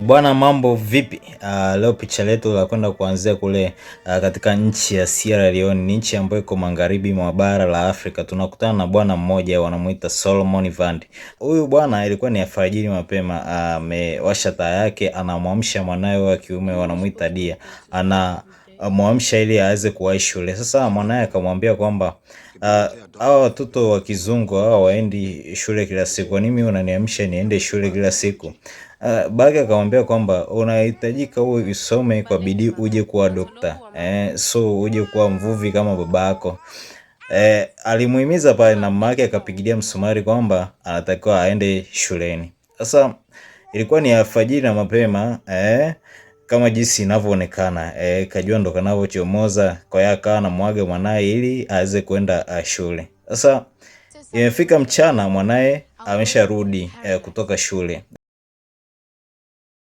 Bwana, mambo vipi? Leo picha letu la kwenda kuanzia kule katika nchi ya Sierra Leone, ni nchi ambayo iko magharibi mwa bara la Afrika. Tunakutana na bwana mmoja wanamuita Solomon Vandi. Huyu bwana ilikuwa ni alfajiri mapema, amewasha taa yake, anamwamsha mwanawe wa kiume wanamuita Dia, anamwamsha ili aweze kuwahi shule. Sasa mwanaye akamwambia kwamba hawa watoto wa kizungu hawa waendi shule kila siku, kwa nini unaniamsha niende shule kila siku? Babake akamwambia kwamba unahitajika uwe usome kwa bidii uje kuwa dokta, so uje kuwa mvuvi kama baba yako. Alimuhimiza pale na mama yake akapigilia msumari kwamba anatakiwa aende shuleni. Sasa ilikuwa ni alfajiri na mapema, kama jinsi inavyoonekana, kajua ndo kanavyochomoza, kwa hiyo akawa anamwaga mwanaye ili aweze kwenda shule. Sasa imefika mchana, mwanaye amesharudi kutoka shule.